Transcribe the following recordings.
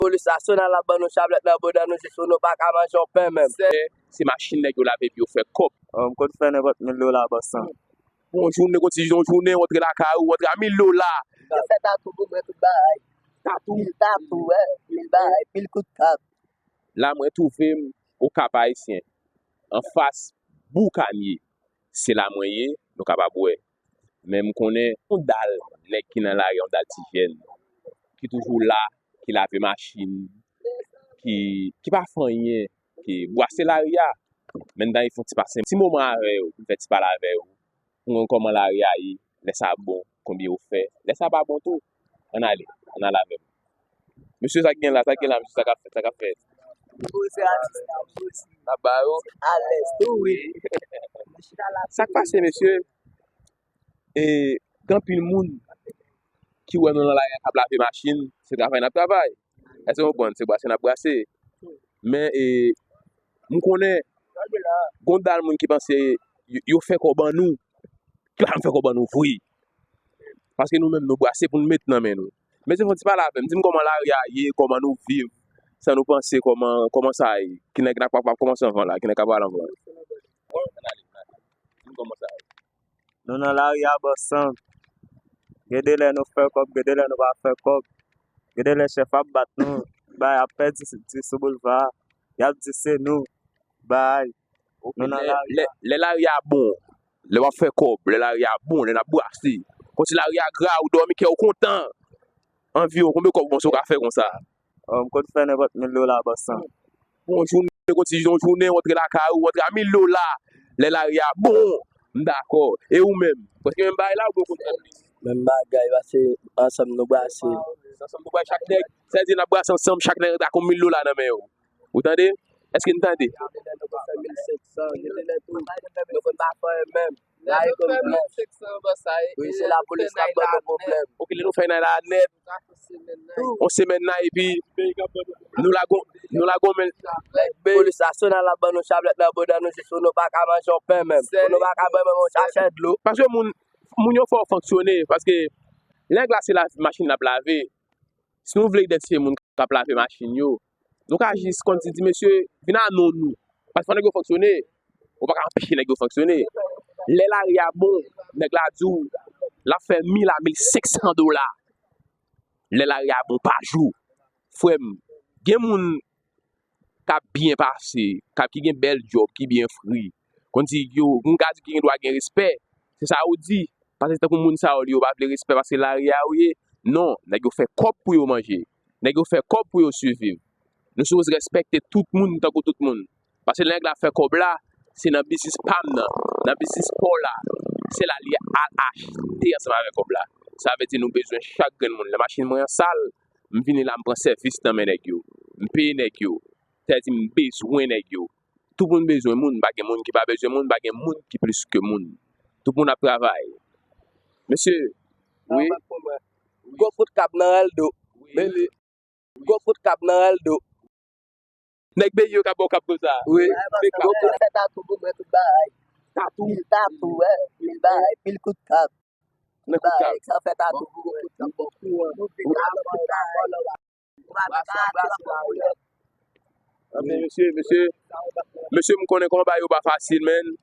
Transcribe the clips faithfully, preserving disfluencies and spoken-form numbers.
Polis nasyonal ap ban nou chaplèt nan bodan nou jis pou nou pa ka manje yon pen menm. Se machin nèg yo lave epi yo fè kòb. An, m konn fè nenpòt mil dola bòs lan. Yon jounen, yon ti, yon jounen, w antre lakay ou, w antre a mil dola. Yo fè tatou pou mwen, tout bagay. Tatou? Mil tatou, wè, mil bagay, mil kout kat. La, mwen twouve m Okap Ayisyen, anfas Boukanye. Se la mwen ye, nou kapab wè. Men m konnen yon dal nèg ki nan lari a, yon dal ti jèn, ki toujou la, ki lave machin, ki, ki pa fè anyen, ki bwase lari a. Men m ta anvi fè yon ti pase, ti moman avè yo, pou m fè ti pale avè yo, pou m konn kòman lari a ye, lè sa bon, konbyen yo fè, lè sa pa bon tou. Ann ale, ann ale avè m. Mesye, sa k gen la, sa k gen la, mesye, sa k ap fèt, sa k ap fèt? Poze atis la, poze. N ap ba yo. Alèz tou, wi. Sa k pase, mesye? E, gen anpil moun ki wè nou nan lari a k ap lave machin, se travay n ap travay. Èske w konprann? Se brase n ap brase. Men, e, m konnen, gen dal moun ki panse yo, yo fè kòb an nou, ki pa janm fè kòb an nou vre. Paske nou menm, nou brase pou n met nan men nou. Mesye, fè yon ti pale avè m, di m kòman lari a ye, kòman nou viv, sa nou panse, kòman, kòman sa ye, ki nèg la p ap, p ap kòmanse anvan la, ki nèg k ap pale anvan. Di m kòman sa ye. Nou nan lari a bòs lan. Gen de lè nou fè kòb, gen de lè nou pa fè kòb. Gen de lè chèf ap bat nou, bay ap pèdi di sou boulva a. Y ap di se nou, bay. Nou nan lari a. Lè, lè lari a bon, lè w ap fè kòb, lè lari a bon, lè n ap brase. Kòmsi lari a gra, ou dòmi, kè w kontan. Anviwon konbyen kòb ou panse w ka fè konsa? Oh, m konn fè nenpòt mil dola bòs lan. Yon jounen, yon ti, yon jounen, w antre lakay ou, w antre a mil dola. Lè lari a bon, m dakò. E ou menm? Prèske menm bagay la, oubyen w konn fè plis? Menm bagay, pase ansanm nou brase. Ansanm nou brase chak nèg. Sa vle di n ap brase ansanm, chak nèg ak yon mil dola nan men yo. Ou tande? Èske n tande? Gen de lè nou konn fè mil senk san, gen de lè tou, nou konn pa fè anyen menm. Lè nou fè mil senk san bòs sa, e, wi, e se lapolis k ap ban nou pwoblèm. Ok, lè nou fè nay la nèt, yon semèn nan, epi nou lagon, nou lagon men. Polis nasyonal ap ban nou chaplèt nan bodan nou jis pou nou pa ka manje yon pen menm, pou nou pa ka bwè menm yon sachè dlo. Paske moun, moun yo fè w fonksyone, paske nèg la se la, machin l ap lave. Si nou vle idantifye moun k ap lave machin yo, nou ka jis kòmsi di, mesye, vin a non nou. Paske fò nèg yo fonksyone. Ou pa ka anpeche nèg yo fonksyone. Lè lari a bon, nèg la di w, l ap fè mil a mil senk san dola. Lè lari a bon pa jou. Frè m, gen moun k ap byen pase, k ap, ki gen bèl djòb, ki byen fri. Kòmsi yo, moun ka di ki gen dwa gen respè. Se sa yo di. Paske tankou moun sa yo, yo pa vle respè paske lari a yo ye. Non, nèg yo fè kòb pou yo manje. Nèg yo fè kòb pou yo siviv. Nou sipoze respekte tout moun tankou tout moun. Paske lè nèg la fè kòb la, se nan biznis pa m nan, nan biznis pa w la, se la li al achte ansanm avèk kòb la. Sa vle di nou bezwen chak grenn moun. Lè machin mwen an sal, m vini la, m pran sèvis nan men nèg yo. M peye nèg yo. Sa vle di m bezwen nèg yo. Tout moun bezwen moun, pa gen moun ki pa bezwen moun, pa gen moun ki plis ke moun. Tout moun ap travay. Mesye, wi. Gwo kout kab nan Eldo. Wi. Mele. Gwo kout kab nan Eldo. Nèg peyi yo ka ba w kab konsa. Wi. Gwo kout. Fè tatou pou mwen, tout bagay. Tatou? Mil tatou, wè. Mil bagay, mil kout kab. Nan kout kab. Sa fè tatou pou gwo kout kab. Bon, kou an. Ou pa ka, ou pa ka, ou pa ka. Anben, mesye, mesye, mesye, m konnen kòman bagay yo pa fasil, men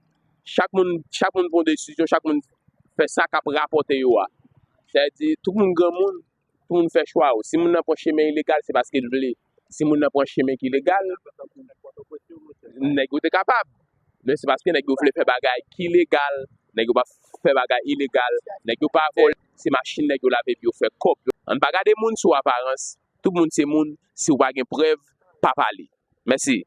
chak moun, chak moun pran desizyon, chak moun fè sa k ap rapòte yo a. Sa vle di, tout moun granmoun, tout moun fè chwa yo. Si moun nan pran chemen ilegal, se paske l vle. Si moun nan pran chemen ki legal, nèg yo te kapab. Men se paske nèg yo vle fè bagay ki legal, nèg yo pa fè bagay ilegal, nèg yo pa vòlè, se machin nèg yo lave epi yo fè kòb. Ann pa gade moun sou aparans, tout moun se moun, si w pa gen prèv, pa pale. Mèsi.